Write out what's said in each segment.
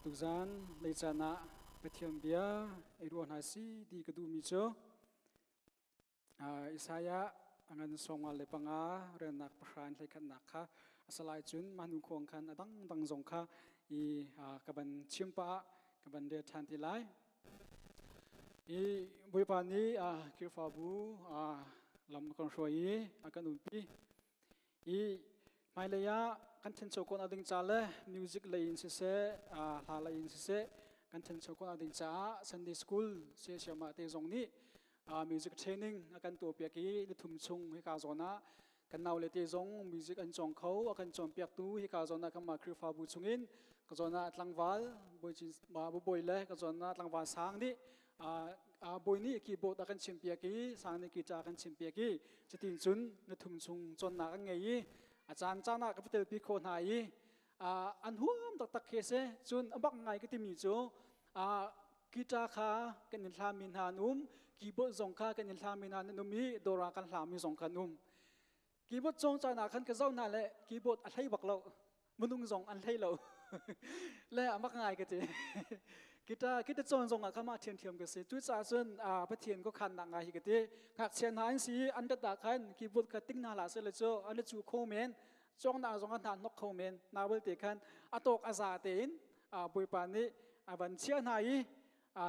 Tuzan leican ah Pathian bia ei ruah hna si ti ka duhmi cu Isaiah a ngan sawmnga le panga riannak pahra in hleikhatnak kha a salai cun mah hnu khuang khan a dangdang zong kha i ka van chim pah ah ka van rel ṭhan ti lai. I Bawipa nih Khrihfabu lam a kan hruai i a kan umpi. I hmailei ah kan ṭhancho khawhnak ding ca le music lei in siseh, hla lei in siseh kan ṭhancho khawhnak ding caah Sunday School siasiamah te zong nih music training a kan tuahpiak i nithum chung hika zawn ah kan naule te zong music an cawng kho. A kan cawnpiaktu hika zawn ah kanmah Khrihfabu chungin ka zawn ah tlangval bawi le ka zawn ah tlangval sang nih bawi nih keyboard a kan chimpiak i sang nih guitar a kan chimpiak i cutin cun nithum chung cawnnak an ngei i a caan caan ah ka va telpi khawh hna i an huam taktak khi a si. Cun a bak ngai ka timi cu guitar kha kan in hlami hna an um, keyboard zong kha kan in hlami hna an um i dawr ah kan hlami zong kha an um. Keyboard cawng caan ah khan ka zoh hna le keyboard a hlei bak lo, minung zong an hlei lo le a mak ngai ka ti. Guitar guitar cawn zong ah kha mah ṭhiamṭhiam ka si. Cucaah cun Pathian khuakhannak ngai hi ka ti. Ngakchia hna an si i an rat ah khan keyboard kha ting hna hlah seh law cu an i cu kho men, cawngnak zong an hna hnok kho men. Na belte khan a tawk a za tein Bawipa nih a van chiah hna i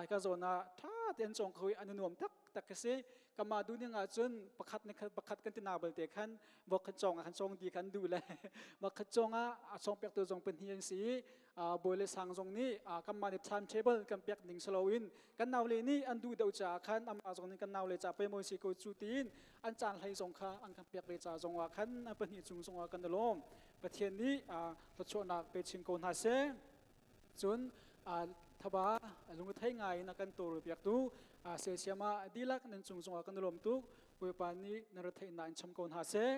ka zawn ah ṭha tein cawng kho i an i nuam taktak ka si. Kamah duhning ahcun pakhat nih pakhat kan ti na belte khan vok khan cawng ah khan cawng di khan duh le vok khat cawng ah a cawng piaktu zong pahnih an si i bawi le sang zong nih kanmah nih timetable kan pek ning si loin kan naule nih an duh deuh caah khan amah zong nih kan naule ca pei maw si ko cu tiin an caan hlei zong kha an kan pek ve ca zong ah khan an pahnih cung zong ah kan i lawm. Pathian nih thluachuahnak pe chin ko hna seh. Cun thaba lungthei ngai in a kan tawlpiaktu siasiam ah dihlak nan cung zongah kan i lawm tuk. Bawipa nih na retheihnak in cham ko hna seh.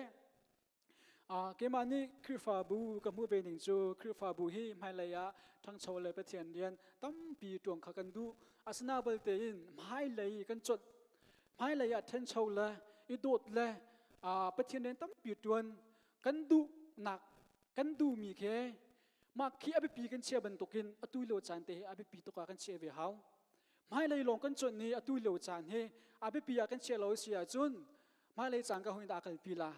Keimah nih Khrihfabu ka hmuh ve ning cu Khrihfabu hi hmailei ah ṭhangcho le Pathian rian tampi ṭuan kha kan duh. Asina balte in hmailei kan conh, hmailei ah ṭhencho le i dawt le Pathian rian tampi ṭuan kan duhnak kan duhmi khi mah khi a biapi kan chia bantukin atu lio caan te hi a biapi tuk ah kan chiah ve hau. Hmailei lawng kan cuanh ni atu lio caan hi a biapi ah kan chiah lo si ahcun hmailei caan ka hoin dah a kalpi la?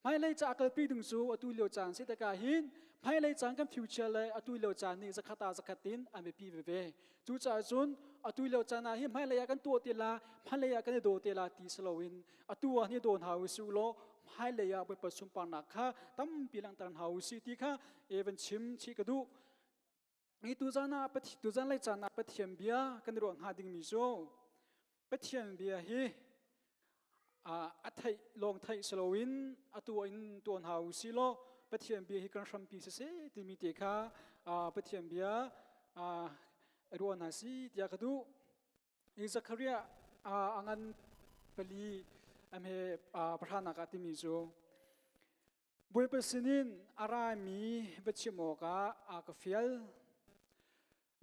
Hmailei ca a kalpi ding cu atu lio caan si tikah hin hmailei caan kan future le atu lio caan nih zakhat ah zakhat in an biapi veve. Cucaah cun atu lio caan ah hin hmailei ah kan tuah te la, hmailei ah kan i daw te la ti si loin atu ah ni daw hna usih law hmailei ah Bawipa sunparnak kha tampi langhter hna usih ti kha Evan chim chih ka duh. Hi tuzan ah tuzan lei caan ah Pathian bia kan i ruah hnga dingmi cu Pathian bia hi a theih lawng theih si loin a tuah in tuan hau si law Pathian bia hi kan hrampi siseh timi te kha Pathian bia ruah hna si tiah ka duh. Hi Zachariah a ngan pali amhe pahranak ah timi cu Bawipa sinin a rami va chim awkah a ka fial.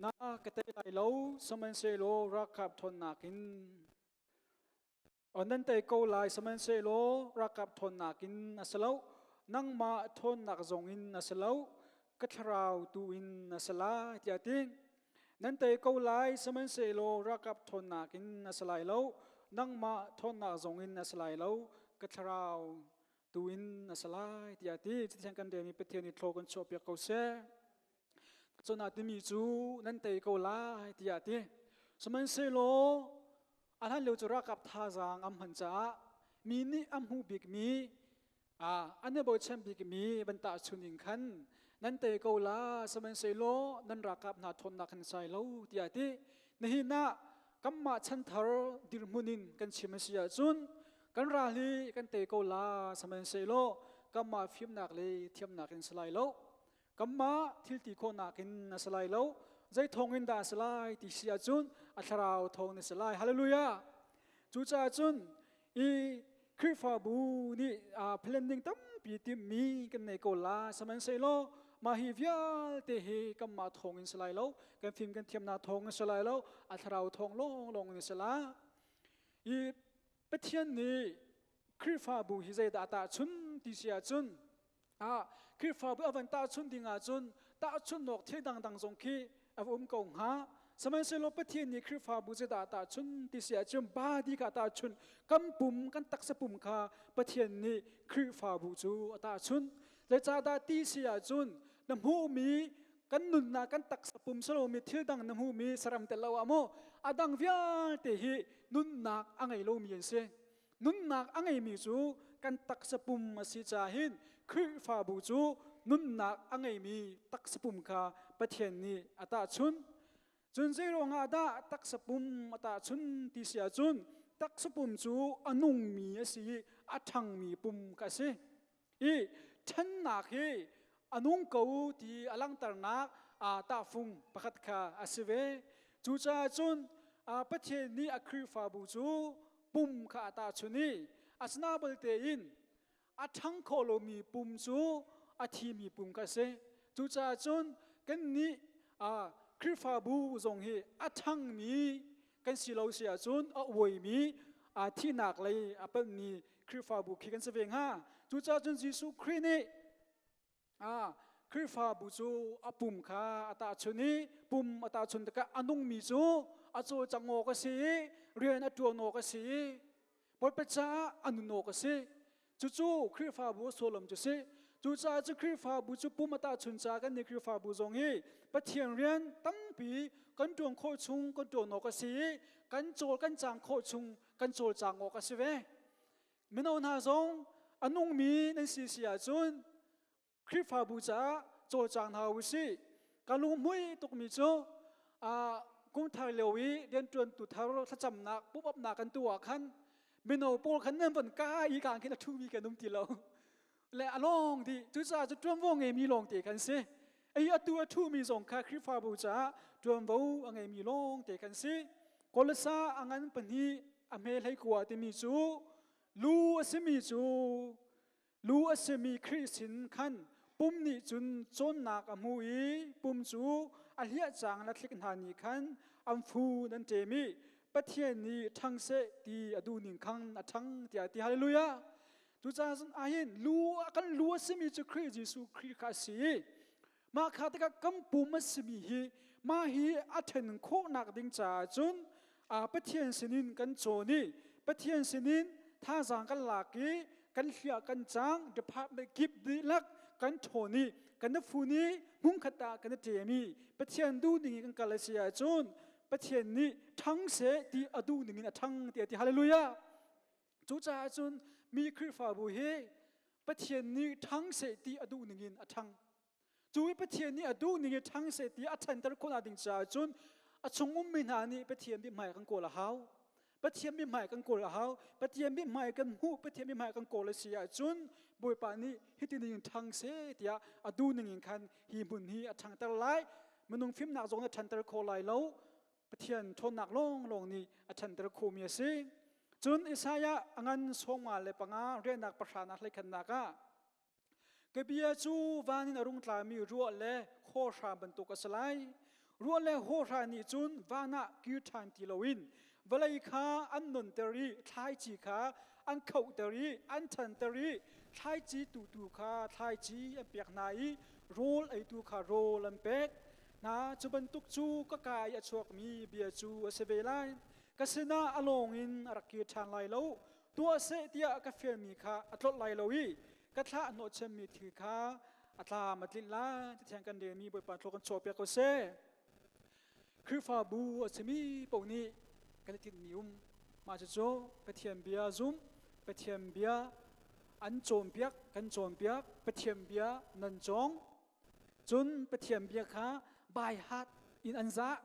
Na ka tei lai lo, sihmanhsehlaw ralkap ṭhawnnak in nan tei ko lai, sihmanhsehlaw ralkap ṭhawnnak in a si lo, nangmah ṭhawnnak zong in a si lo, ka thlarau tu in a si lai, tiah a ti. Nan tei ko lai, sihmanhsehlaw ralkap ṭhawnnak in a si lai lo, nangmah ṭhawnnak zong in a si lai lo, ka thlarau tu in a si lai, tiah a ti. Cuticun kan relmi Pathian nih thlaw kan chuahpiak ko seh. Cun a timi cu nan tei ko lai tiah a ti. Sihmanhsehlaw a hlan lio cu ralkap thazaang an hman caah mi nih an hmuh bikmi an i bochan bikmi van tahchun in khan nan tei ko la, sihmanhsehlaw nan ralkap hna ṭhawnnak kan sai lo tiah a ti. Nihin ah kanmah chanthar dirhmun in kan chim a si ahcun kan ral hi kan tei ko la, sihmanhsehlaw kanmah fimnak le thiamnak in si lai lo. Kanmah thil ti khawhnak in a si lai lo. Zei thawng in dah a si lai ti si ahcun a thlarau thawng in a si lai. Hallelujah! Cucaah cun i Khrihfabu nih planning tampi timhmi kan nei ko la. Sihmanhsehlaw mah hi vialte hi kanmah thawng in si lai lo. Kan fim kan thiamnak thawng in si lai lo. A thlarau thawng lawnglawng in a si la. I Pathian nih Khrihfabu hi zeidah a tahchun ti si ahcun Khrihfabu a van tahchun ding ahcun Tahchunhawk thil dangdang zong khi a va um ko hnga. Sihmanhsehlaw Pathian nih Khrihfabu cu dah tahchun ti si ahcun body kha tahchun kan pum kan taksa pum kha Pathian nih Khrihfabu cu a tahchun. Zeicahdah ti si ahcun na hmuhmi kan nunnak kan taksa pum salomi thil dang na hmuhmi saram tel lo ah maw a dang vialte hi nunnak a ngei lomi an si. Nunnak a ngeimi cu kan taksa pum a si caah hin Khrihfabu cu nunnak a ngeimi taksa pum kha Pathian nih a tahchunh. Cun zeiruangah dah taksa pum a tahchun ti si ahcun taksa pum cu a nungmi a si i a ṭhangmi pum kha a si. I ṭhannak hi a nung ko ti a langhternak tahfung pakhat kha a si ve. Cucaah cun Pathian nih a Khrihfabu cu pum kha a tahchun i asina balte in a ṭhang kho lomi pum cu a thimi pum kha a si. Cucaah cun kannih Khrihfabu zong hi a ṭhangmi kan si lo si ahcun a uaimi thihnak lei a panhmi Khrihfabu khi kan si ve hnga. Cucaah cun Jesuh Khrih nih Khrihfabu cu a pum kha a tahchun i pum a tahchun tikah a nungmi cu a cawlcang awk a si i rian a ṭuan awk a si i Bawipa caah a nun awk a si. Cucu Khrihfabu a sullam cu si. Cucaah cu Khrihfabu cu pum a tahchun caah kan nih Khrihfabu zong hi Pathian rian tampi kan ṭuan khawh chung kan ṭuan awk a si i kan cawl kan cang khawh chung kan cawlcang awk a si ve. Mino hna zong a nungmi nan si si ahcun Khrihfabu caah cawlcang hna u sih. Ka lunghmui tukmi cu kum thar lio i rianṭuantu thar thlacamnak pumhapnak kan tuah ah khan mino pawl khan nan von ka i kaan khin a ṭhumi kan um ti lo. Le a lawng dih. Cucaah cu ṭuanvo ngeimi lawngte kan si. Ei atu a ṭhumi zong kha Khrihfabu caah ṭuanvo a ngeimi lawngte kan si. Kolasa a ngan pahnih a hme hlei kua timi cu lu a simi cu Lu a simi Khrih sin khan pum nih cun cawnnak a hmu i pum cu a hliah cang le thlik hna nih khan an fu nan ṭem i Pathian nih ṭhang seh ti a duh ning khan a ṭhang tiah a ti. Hallelujah! Cucaah ahhin lu kan lu a simi cu Khrih Jesuh Khrih kha a si i mah kha tikah kan pum a simi hi mah hi a ṭhen khawhnak ding caah cun Pathian sinin kan cawn i Pathian sinin thazaang kan lak i kan hliah kan cang department kip dihlak kan ṭhawn i kan fun i hmunkhat ah kan i ṭem i Pathian duh ning in kan kal a si ahcun Pathian nih ṭhang seh ti a duh ning in a ṭhang ti a ti. Hallelujah! Cucaah cun mi Khrihfabu hi Pathian nih ṭhang seh ti a duh ning in a ṭhang. Cu i Pathian nih a duh ning i ṭhang seh ti a ṭhanter khawhnak ding caah cun a chung ummi hna nih Pathian mithmai kan kawl a hau. Pathian mithmai kan kawl a hau. Pathian mithmai kan hmuh, Pathian mithmai kan kawl a si ahcun Bawipa nih hiti ning in ṭhang seh tiah a duh ning in khan hi hmun hi a ṭhangter lai. Minung fimnak zong a ṭhanter kho lai lo. Pathian ṭhawnnak lawnglawng nih a ṭhanter khomi a si. Cun Isaiah a ngan 55 riahnak pahranak hleikhatnak ah ka bia cu van in a rung tlami ruah le hawhra bantuk a si lai. Ruah le hawhra nih cun van ah kir ṭhan ti loin vawlei kha an nonter i thlaici kha an khohter i an ṭhanter i thlaici tutu kha thlaici an pek hna i rawl eitu kha rawl an pek. Hna cu bantuk cu ka ka i a chuakmi bia cu a si ve lai. Ka sinah a lawng in a rak kir ṭhan lai lo. Tuah seh tiah ka fialmi kha a tlolh lai lo i ka thlah hnawhchanmi thil kha a tlam a tlinh lai. Ti thiang kan relmi Bawipa thlaw kan chuahpiak ko seh. Khrihfabu a simi paoh nih kan i tinhmi um. Mah cucu Pathian bia zumh, Pathian bia an cawnpiak, kan cawnpiak, Pathian bia nan cawng. Cun Pathian bia kha baihat in an zah.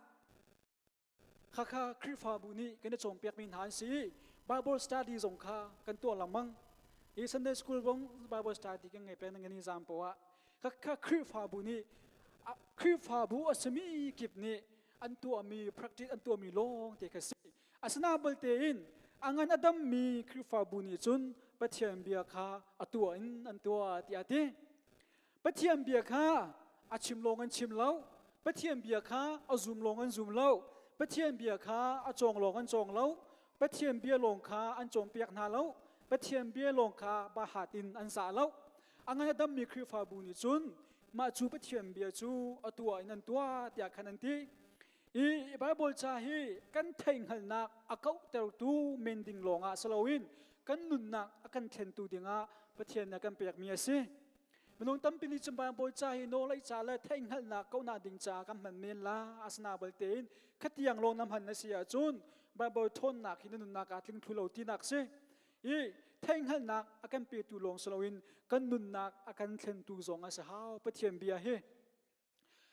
Khakha Khrihfabu nih kan i cawnpiakmi hna an si i Bible study zong kha kan tuah lengmang. I Sunday school zong Bible study kan ngei peng ni zam poah. Khakha Khrihfabu nih Khrihfabu a simi kip nih an tuahmi practice an tuahmi lawng te kha si. Asina balte in a ngan a dammi Khrihfabu nih cun Pathian bia kha a tuah in an tuah tiah a ti. Pathian bia kha a chim lawng an chim lo. Pathian bia kha a zum lawng an zum lo. Pathian bia kha a cawng lawng an cawng lo. Pathian bia lawng kha an cawnpiak hna lo. Pathian bia lawng kha bahat in an zah lo. A ngan a dammi Khrihfabu nih cun mah cu Pathian bia cu a tuah in an tuah tiah khan an ti. I Bible ca hi kan theihhngalhnak a kauhtertu men ding lawngah si loin kan nunnak a kan thlentu dingah Pathian nih a kan pekmi a si. Minung tampi nih cun Bible ca hi nawlei ca le theihhngalhnak kauhnak ding caah kan hman men la. Asina balte in khatiang lawng na hman na si ahcun Bible ṭhawnnak hi na nunnak ah tling thlu lo tinak si. I theihhngalhnak a kan petu lawng si loin kan nunnak a kan thlentu zong a si hau Pathian bia hi.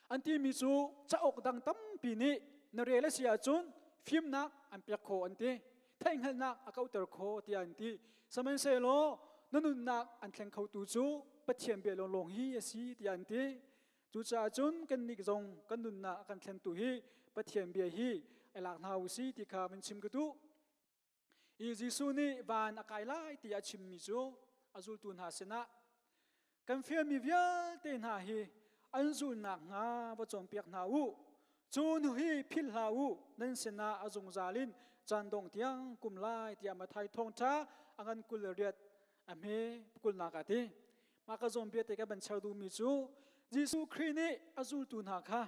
An timi cu cauk dang tampi nih na rel a si ahcun fimnak an pek khawh an ti. Theihhngalhnak a kauhter khawh tiah an ti. Sihmanhsehlaw na nunnak an thleng khotu cu Pathian bia lawnglawng hi a si tiah an ti. Cucaah cun kannih zong kan nunnak a kan thlentu hi Pathian bia hi i lak hna u si ti kha van chim ka duh. I Jesuh nih van a kai lai ti a chimmi cu a zultu hna sinah kan fialmi vialte hna hi an zulnak hnga va cawnpiak hna u. Cu nu hi philh hlah u, nan sinah a zungzal in caan dongh tiang kum lai tiah Matthai thawngṭha a ngan 28 a hme kulnak a ti. Mah ka zawn bia te ka ban char duhmi cu Jesuh Khrih nih a zultu hna kha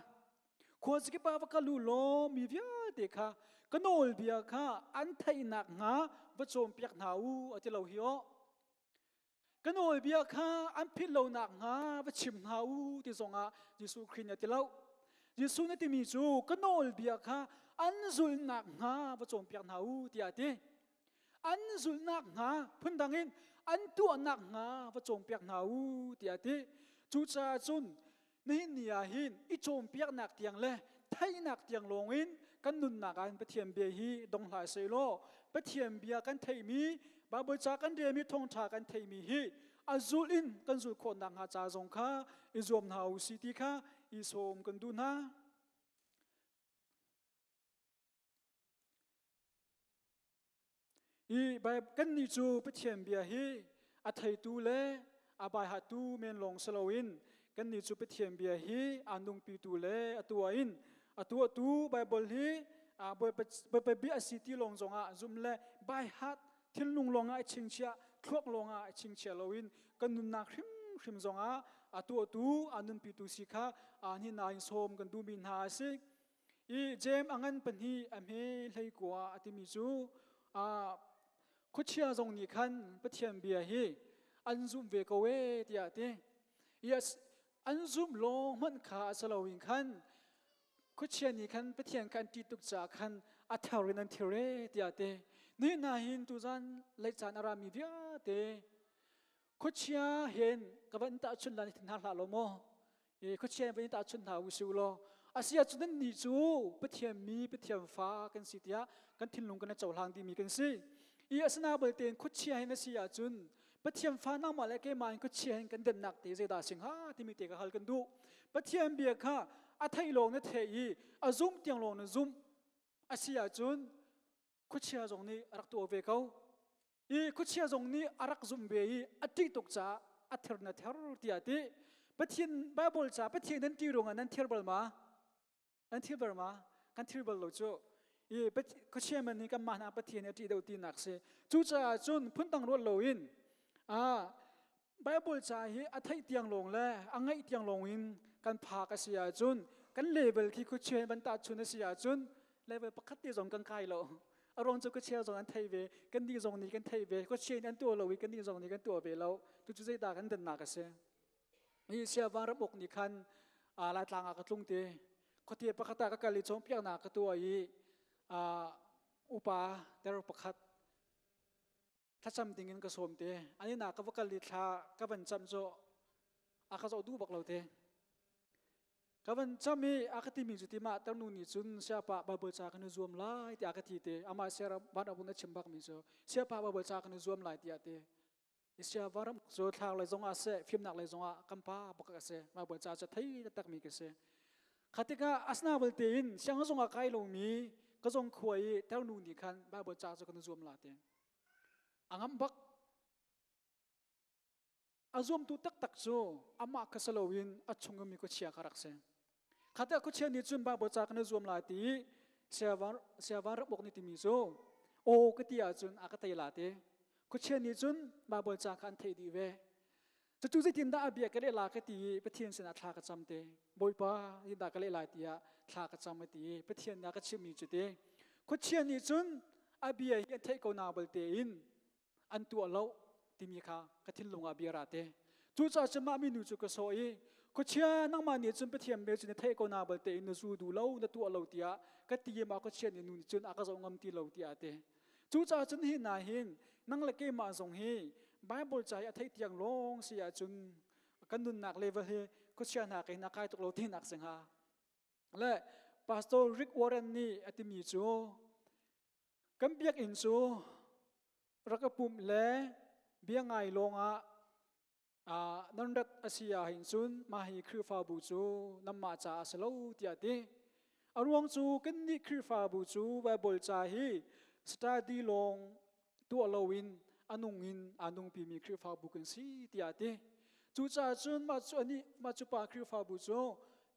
Khuazakip ah va kal u law mi vialte kha ka nawlbia kha an theih nakhnga va cawnpiak hna u a ti lo hi aw. Ka nawlbia kha an philh lo nakhnga va chim hna u ti zongah Jesuh Khrih nih a ti lo. Jesuh nih a timi cu ka nawlbia kha an zulh nakhnga va cawnpiak hna u tiah a ti. An zulh nakhnga phundang in an tuah nakhnga va cawnpiak hna u tiah a ti. Cucaah cun nihin ni ah hin i cawnpiaknak tiang le theihnak tiang lawngin kan nunnak ah hin Pathian bia hi dong hlah sehlaw Pathian bia kan theihmi Bible ca kan relmi thawngṭha kan theihmi hi a zulh in kan zulh khawh nakhnga ca zong kha i zuam hna u si ti kha i sawm kan duh hna. I kannih cu Pathian bia hi a theitu le a baihatu men lawng si loin kannih cu Pathian bia hi a nungpitu le a tuah in a tuahtu Baibal hi Bawipa bia a si ti lawng zongah zum le baihat thinlung lawngah i chingchiah thluak lawngah i chingchiah loin kan nunnak hrimhrim zongah a tuahtu a nunpitu si kha ni nain sawm kan duhmi hna a si. I Jeim a ngan pahnih a hme 19 a timi cu khuachia zong nih khan Pathian bia hi an zumh ve ko ee tiah a ti. Yes, an zumh lawng hmanh kha a si loin khan khuachia nih khan Pathian kha an ṭih tuk caah khan a ther in an thir ee tiah a ti. Ni hna hin tuzan lei caan a rami vialte khuachia hen ka van tahchunh lan hna hlah lo maw? Khuachia van i tahchunh hna u si u law a si ahcun nannih cu Pathian mi Pathian fa kan si tiah kan thinlung kan i cohlang dihmi kan si. I asina belte in khuachia hin a si ahcun Pathian fa nangmah le keimah in khuachia hin kan dennak te zeidah a si hnga timi te ka hal kan duh. Pathian bia kha a theih lawng na theih i a zumh tiang lawng na zumh a si ahcun khuachia zong nih a rak tuah ve ko. I khuachia zong nih a rak zumh ve i a ṭih tuk caah a ther na ther tiah a ti. Pathian Bible ca Pathian nan ṭih ruangah nan thir bal ma? Nan thir bal ma? Kan thir bal lo cu. I khuachia man nih kanmah hna Pathian a ṭih deuh tinak si. Cucaah cun phundang ruat loin Bible ca hi a theih tiang lawng le a ngaih tiang lawng in kan phak a si ahcun kan level khi khuachia van tahchun a si ahcun level pakhat te zong kan kai lo. A ruang cu khuachia zong an thei ve, kan nih zong nih kan thei ve, khuachia in an tuah lo i kan nih zong nih kan tuah ve lo. Cucu zeidah kan dannak a si? Hi siavang ram uk nih khan Laitlang ah ka tlung te. Khuate pakhat ah ka kal i cawnpiaknak ka tuah i upa ter pakhat thlacam dingin ka sawm te. An inn ah ka va kal i thla ka van cam cu a ka zoh duh bak lo te. Ka van cam i a ka timi cu timah tarnu nih cun siapa Bible ca kan i zuam lai tiah a ka ti te. Amah siara van abun a chim bak mi cu siapa Bible ca kan i zuam lai tiah ti. Sia varam cu thlar lei zong ah seh fimnak lei zong ah kan pa bak a si. Bible ca cu thei taktak mi ka si. Kha tikah asna belte in siang zong ah kai lomi ka zong khua i tarnu nih khan Bible ca cu kan i zuam la te. A ngam bak. A zuamtu taktak cu amah kha si loin a chung ummi khuachia kha rak si. Kha tiah khuachia nih cun Baibal ca kan i zuam lai ti i siavan rak bawk nih timi cu aw ka ti ahcun a ka tei la ti. Khuachia nih cun Baibal ca kha an theih dih ve. Cucu zeitindah a bia ka leh la ka ti i Pathian sinah thla ka cam te. Bawipa, zeitindah ka leh lai tiah thla ka cam a ti i Pathian nih a ka chimhmi cu ti. Khuachia nih cun a bia hi an theih ko na balte in an tuah lo timi kha ka thinlung ah bia ra te. Cucaah cun mah minu cu ka sawh i khuachia nangmah nih cun Pathian bia cu na theih ko na balte in na zu duh lo na tuah lo tiah ka ti i mah khuachia nih nu nih cun a ka zoh ngam ti lo tiah a ti. Cucaah cun hi hna hin nang le keimah zong hi Bible ca hi a theih tiang lawng si ahcun kan nunnak level hi khuachia hna ke hin a kai tuk lo tinak si hnga. Le Pastor Rick Warren nih a timi cu kan biakinn cu rak i pumh le bia ngai lawngah nan rat a si ahhin cun mah hi Khrihfabu cu nanmah caah a si lo tiah a ti. A ruang cu kannih Khrihfabu cu Baibal ca hi study lawng tuah loin a nung in aa nungpimi Khrihfabu kan si tiah a ti. Cucaah cun mah cu anih mah cu pa Khrihfabu cu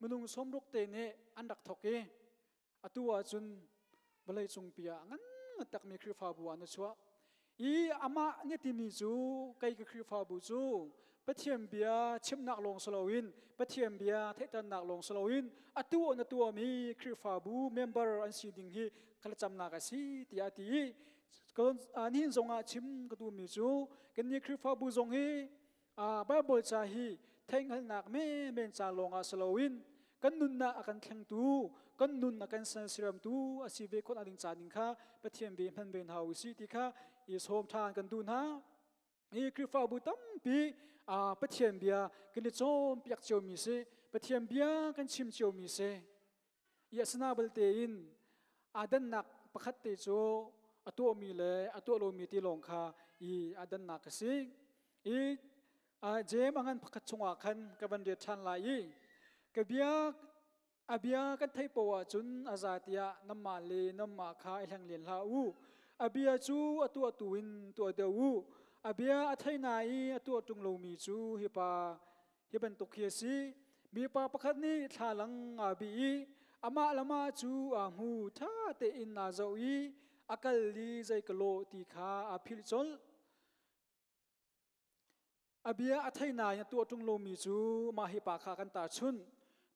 minung sawmruk te nih an rak thawk i atu ahcun vawleicung pi ah ngan takmi Khrihfabu ah na chuah i amah nih timi cu kei ka Khrihfabu cu Pathian bia chimnak lawng si loin Pathian bia theihternak lawng si loin atu na tuahmi Khrihfabu member an si ding hi thlacamnak a si tiah a ti i nihin zongah chim ka duhmi cu kannih Khrihfabu zong hi Baibal ca hi theihhngalhnak menmen ca lawngah si loin kan nunnak a kan thlengtu, kan nun a kan sersiamtu a si ve khawh ding ca ding kha Pathian ve hman ve hna u sih ti kha i sawm ṭhan kan duh hna. Hi Khrihfabu tampi Pathian bia kan i cawnpiak ciomi si, Pathian bia kan chim ciomi si. I asina balte in aa dannak pakhat te cu a tuahmi le a tuah lomi ti lawng kha i aa dannak a si. I Jeim a ngan pakhat chungah khan ka van riat ṭhan lai i ka bia a bia kan theih poah ahcun a za tiah nanmah le nanmah kha i hleng len hlah u. A bia cu a tuahtu in tuah deuh u. A bia a thei na i a tuah ṭung lomi cu hi pa Hi bantuk hi a si. Mipa pakhat nih thlalang aa bih i amah le amah cu aa hmu ṭha tein aa zoh i a kal i zei ka lawh ti kha aa philh colh. A bia a thei nain a tuah ṭung lomi cu mah hi pa kha kan tahchunh.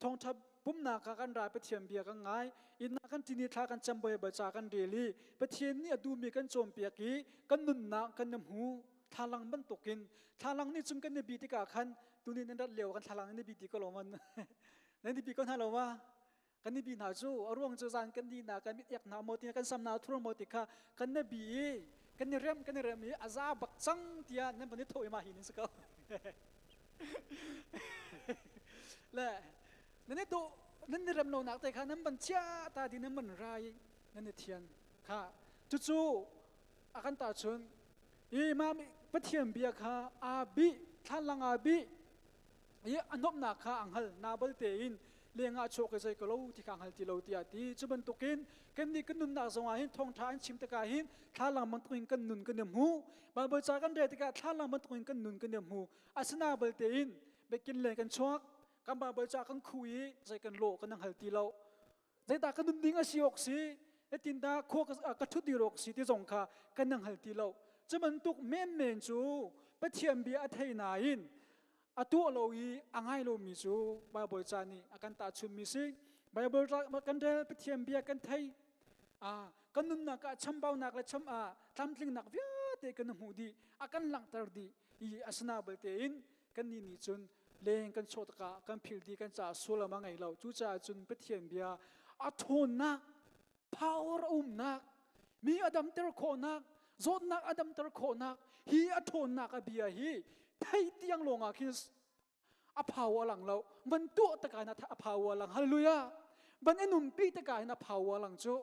Thawngṭha pumhnak ah kan ra Pathian bia kan ngai. Inn ah kan ṭin i thla kan cam Baibal ca kan rel i Pathian nih a duhmi kan cawnpiak i kan nunnak kan i hmu. Thlalang bantukin thlalang nih cun kan i bi tikah khan tuni nan rat lio kan thlalang nan i bi ti ko lo man nan i bi ko hna lo ma kan i bi hna cu a ruang cu zan kan di na kan mit ek hna maw ti kan sam na thur maw ti kha kan na bi i kan i rem kan i rem i a za bak cang tiah nan van i tho i ma hi nin si ko le nan i do nan i rem lo nak te kha nan van chia ta di nan van rai nan i thian kha cucu a kan tahchun i mah Pathian bia kha aa bih thlanlang aa bih i a nuamhnak kha a hngal na balte in lengah chuak i zei ka lo ti kha hngal ti lo tiah ti cu bantukin kannih kan nunnak zongah hin thawngṭha an chim tikah hin thlalang bantukin kan nun kan i hmu Baibal ca kan rel tikah thlalang bantukin kan nun kan i hmu asina balte in biakinn leng kan chuak kan Baibal ca kan khu i zei kan lawh kan hngal ti lo Zeidah ka nun ding a si awk si, zeitindah khua ka ṭhut dir awk si ti zong kha kan na hngal ti lo. Cu bantuk menmen cu Pathian bia a thei nain a tuah lo i a ngai lomi cu Baibal ca nih a kan tahchunmi si. Baibal kan rel Pathian bia kan thei. Kan nunnak ah chambaunak le cham tlamtlingnak vialte kan hmuh dih, a kan langhter dih i asina balte in kannih nih cun leng kan chuah tikah kan phil dih kan caah sullam a ngei lo. Cucaah cun Pathian bia a ṭhawnnak, power a umnak, mi a damter khawhnak, zawtnak a damter khawhnak, hi a ṭhawnnak a bia hi theih tiang lawngah khin a power a lang lo. Van tuah takah hin a power a lang. Hallelujah! Van i nunpi takah hin a power a lang cu.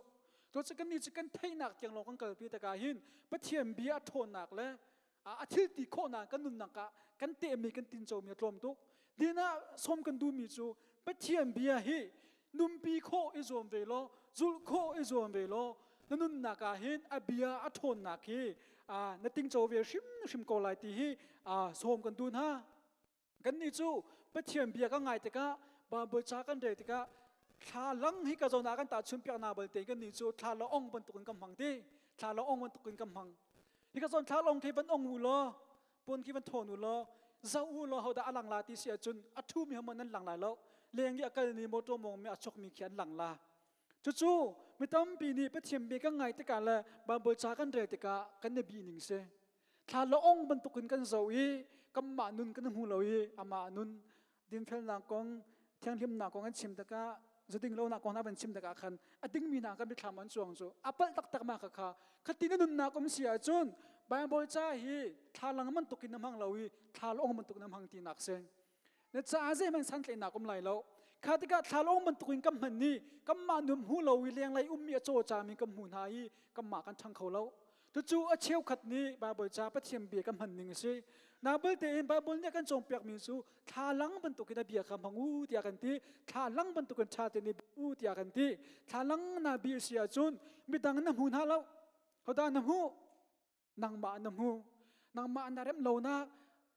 Cucaah kannih cu kan theihnak tiang lawng kan kalpi takah hin Pathian bia a ṭhawnnak le a thil ti khawhnak kan nunnak ah kan tehmi kan tincomi a tlawm tuk. Din ah sawm kan duhmi cu Pathian bia hi nunpi khawh i zuam ve law zulh khawh i zuam ve law na nunnak ah hin a bia a ṭhawnnak hi na tingco ve hrimhrim ko lai ti hi sawm kan duh hna. Kannih cu Pathian bia kan ngai tikah Baibal ca kan rel tikah thlalang hi ka zawn ah kan tahchun piak na balte kannih cu thla ong bantukin kan hmang ti thla ong bantukin kan hmang hi ka zawn thla ong khi van ong u law puan khi van thawn u law. Zoh u law hodah a lang la ti si ahcun a ṭhumi ho nan lang lai lo. Leng i a kalmi motor mawngmi a chokmi khi an lang la. Cucu mi tampi nih Pathian bia kan ngai tikah le Baibal ca kan rel tikah kan i bih ning si. Thla lawng bantukin kan zoh i kanmah nun kan hmu lo i amah nun dinfelnak kong thianghlimnak kong an chim tikah zuding lonak kong hna van chim tikah khan a dingmi hna kan mithlam an cuang cu a palh taktak ma kha kha khati na nunnak um si ahcun Bible ca hi thlalang bantuk in na hmang lo i thlalawng bantuk na hmang tinak si. Na caah zeihmanh santlaihnak um lai lo. Kha tikah thlalawng bantuk in kan hman i kanmah nun hmu lo i lenglei ummi a cawcami kan hmu hna i kanmah kan ṭhang kho lo. Cucu a cheukhat nih Baibal ca Pathian bia kan hman ning a si. Nabil tein Baibal nih a kan cawnpiakmi cu thlalang bantukin a bia kha hmang u tiah kan ti. Thlalang bantukin ṭha tein i u tiah kan ti. Thlalang na bia si ahcun midang na hmu hna lo. Hodah na hmuh? Nangmah na hmu. Nangmah na remh lonak,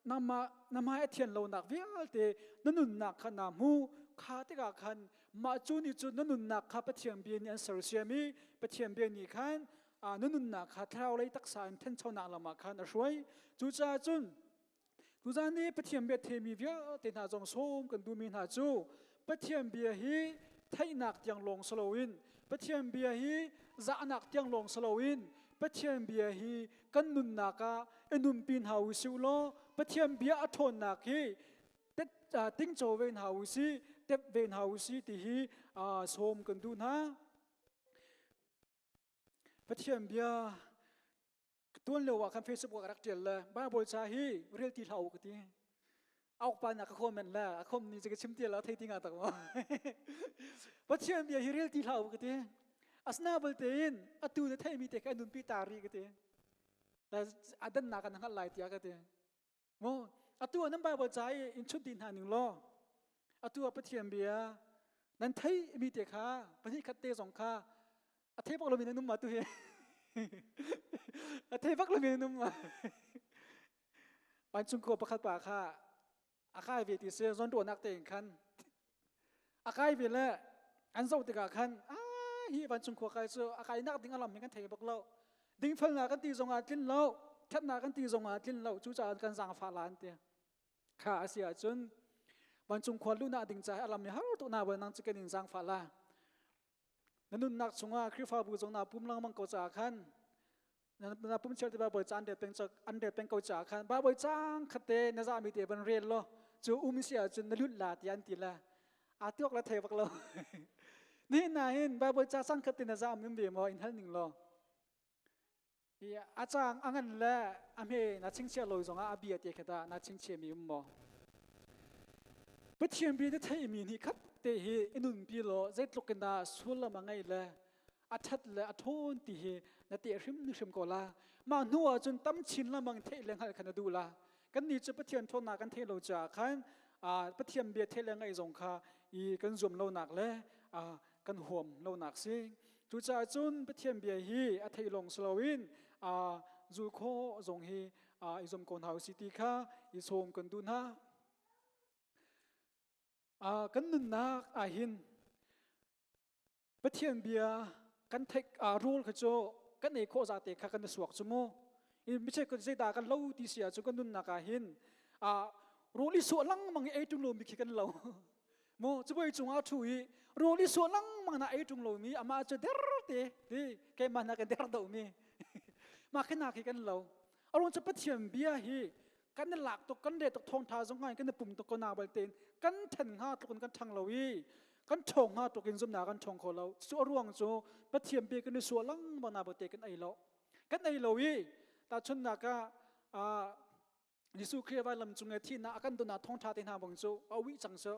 nangmah na hmai a thian lonak vialte na nunnak kha naa hmu. Kha tikah khan mah cu nih cun na nunnak kha Pathian bia nih an sersiam i Pathian bia nih khan na nunnak kha thlarau lei taksa in thanchonak lam ah khan a hruai. Cucaah cun tuzan ni Pathian bia theimi vialte hna zong sawm kan duhmi hna cu Pathian bia hi theihnak tiang lawng si loin Pathian bia hi zahnak tiang lawng si loin Pathian bia hi kan nunnak ah i nunpi hna u sih law Pathian bia a ṭhawnnak hi tingco ve hna u sih tep ve hna u sih ti hi sawm kan duh hna. Pathian bia tuan lio ah khan Facebook ah rak tial le Bible ca hi rel ti hlah u ka ti. Auk pa na ka comment le a khom ni ka chim ti la thei ti nga tak ma. Pathian bia hi rel ti hlah u ka ti. Asna balte in atu na thei mi te kha nun pi ta ri ka ti. Adan na kan hngal lai tia ka ti. Mu atu nan Bible ca i in chut dih hna ning law atu ah Pathian bia nan thei mi te kha pahnih khat te zong kha a thei bak lomi nan um ma tu hi a thei bak lomi nan um ma vancung khua pakhat pa kha a kai ve ti si zawn ruahnak tein khan a kai ve le an zoh tikah khan a hi vancung khua kai cu a kai nak ding a lam hi kan thei bak lo dingfelnak kan ti zongah tlin lo thatnak kan ti zongah tlin lo cucaah kan zaangfah la an ti kha a si ahcun vancung khua luhnak ding caah a lam hi har tuk na nang cu kan in zaangfah la na nunnak chungah Khrihfabu zong na pum lengmang ko caah khan na pum chiar te Bible ca an rel peng an rel peng ko caah khan Bible cang khat te na zami te van rel law cu um si ahcun na lut la ti an ti la a tuak la thei bak lo ni na hin Bible ca sang khat te na zam um ve maw in hal ning law hi a cang a ngan le a hme na chingchia lo zongah a bia te kha na chingchia mi um maw Pathian bia na theimi nih khat te hi i nunpi law zeitluk in dah sullam a ngei le a ṭhat le a ṭhawn ti hi na teh hrimhrim ko la. Mah hnu ah cun tam chin lengmang theih le hngalh kha na duh la. Kannih cu Pathian ṭhawnnak kan theih lo caah khan Pathian bia theih le ngaih zong kha i kan zuam lonak le kan huam lonak si. Cucaah cun Pathian bia hi a theih lawng si loin zul khawh zong hi i zuam ko hna usih ti kha i sawm kan duh hna. Kan nunnak ahhin Pathian bia kan theih rawl kha cu kan ei khawh zate kha kan i suak cu mu. Micheu kan zeidah kan lo ti si ahcun kan nunnak ah hin rawl i suah lengmang i ei ṭung lomi khi kan lo. Mu cabuai cungah ṭhu i rawl i suah lengmang na ei ṭung lomi amah cu der te ti keimah na kan der dohmi mah khi na khi kan lo. A ruang cu Pathian bia hi kan i lak tuk kan re tuk thawngtha zong ngai kan i pum tuk ko na balte kan then hnga tluk in kan thang lo i kan ṭhawng hnga tluk in zumnak kan ṭhawng kho lo. Cu a ruang cu Pathian bia kan i suah lengmang na balte kan ei lo. Kan ei lo i tahchunhnak ah Jesuh Khrih vailam cung i thihnak a kan donah thawngtha te hna bang cu a uih cang cu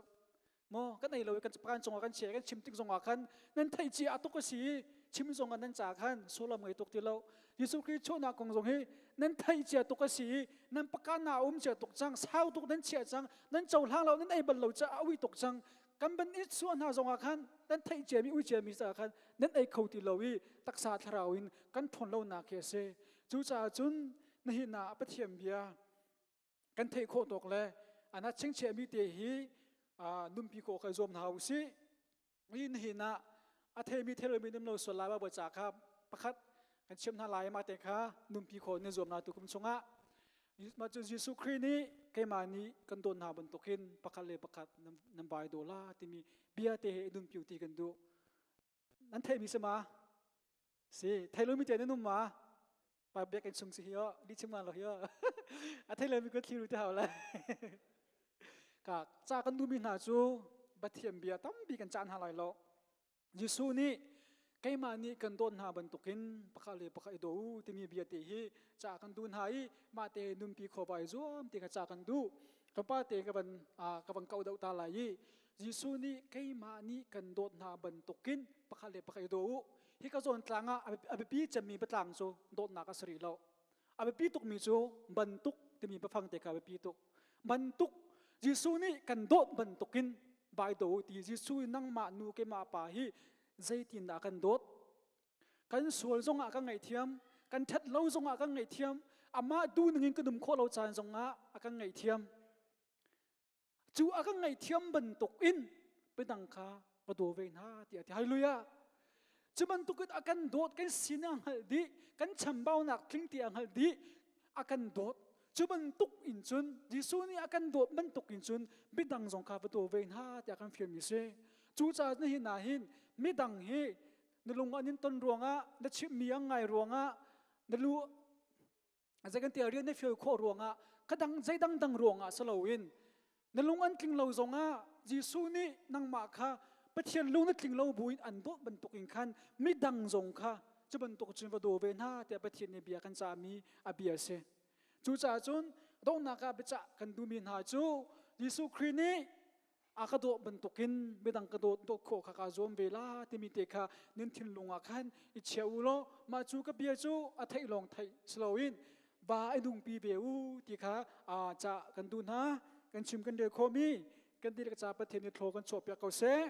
maw kan ei lo i kan kan cungah kan chia kan chim tik zongah khan nan theih cia a tuk a si i chim zongah nan ca khan sullam ngei tuk ti lo. Jesuh Khrih chuahnak kong zong hi nan theih cia tuk a si i nan pakan na um cia tuk cang, sau tuk nan chiah cang, nan cohlang lo, nan ei bal lo caah a uih tuk cang. Kan ban i suah hna zongah khan nan theih ciami ui ciami caah khan nan ei kho ti lo i taksa thlarau in kan ṭhawn lonak hi a si. Cucaah cun nihin ah Pathian bia kan theih khawh tawk le ana chingchiahmi te hi nunpi khawh kai zuam hna u sih. Nihin ah a theimi thelomi num lo sual lai Baibal ca kha pakhat kan chim hna lai, mah te kha nunpi khawh ni zuam na tu kum chungah. Mah cu Jesuh Khrih nih keimah nih kan dawt hna bantukin pakhat le pakhat nan vai daw la timi bia te he i nunpi ti kan duh. Nan theimi si ma? Si, thei lomi te nan um ma? Pa biakinn chung si hi o, li chim ngan lo hi o. A thei lomi kan thliru te hau lai. Ka ca kan duhmi hna cu Pathian bia tampi kan caan hna lai lo. Jesuh nih keimah nih kan dawt hna bantukin pakhat le pakhat i daw u timi bia te hi ca kan duh hna i mah te nunpi kho vai zuam ti kha ca kan duh. Tlawmpal te ka van kau deuh ta lai i Jesuh nih keimah nih kan dawt hna bantukin pakhat le pakhat i daw u. Hi ka zawn tlang ah a biapi cemmi biatlang cu dawtnak a si rih lo. A biapi tukmi cu bantuk timi biafang te kha a biapi tuk. Bantuk Jesuh nih kan dawt bantukin vai daw ti Jesuh nangmah nu keimah pa hi zeitindah kan dawt? Kan sual zongah kan ngaihthiam, kan ṭhat lo zongah kan ngaihthiam, amah duh ningin kan um khawh lo caan zongah a kan ngaihthiam. Cu a kan ngaihthiam bantuk in midang kha va daw ve hna tiah a ti. Hallelujah! Cu bantukin a kan dawt, kan sin a hngalh dih, kan chambaunak tling ti a hngalh dih, a kan dawt. Cu bantuk in cun Jesuh nih a kan dawt bantuk in cun midang zong kha va daw ve hna tiah kan fialmi si. Cucaah nihin ah hin midang hi na lung an in ton ruangah, na chimhmi an ngai ruangah, na lu zei kan ti rian na fial khawh ruangah kadang zeidang dang ruangah si loin na lung an tling lo zongah Jesuh nih nangmah kha Pathian lung na tling lo buin an dawt bantuk in khan midang zong kha cu bantuk cun va daw ve hna tiah Pathian nih bia kan cahmi a bia a si. Cucaah cun donghnak ah biacah kan duhmi hna cu Jesuh Khrih nih a ka dawt bantukin midang ka dawt dawt khawh kha kaa zuam ve la timi te kha nan thinlung ah khan i chia u law mah cu ka bia cu a theih lawng theih si loin va i nungpi ve u ti kha ca kan duh hna. Kan chim kan rel khawhmi kan dihlak ca Pathian nih thlaw kan chuahpiak ko seh.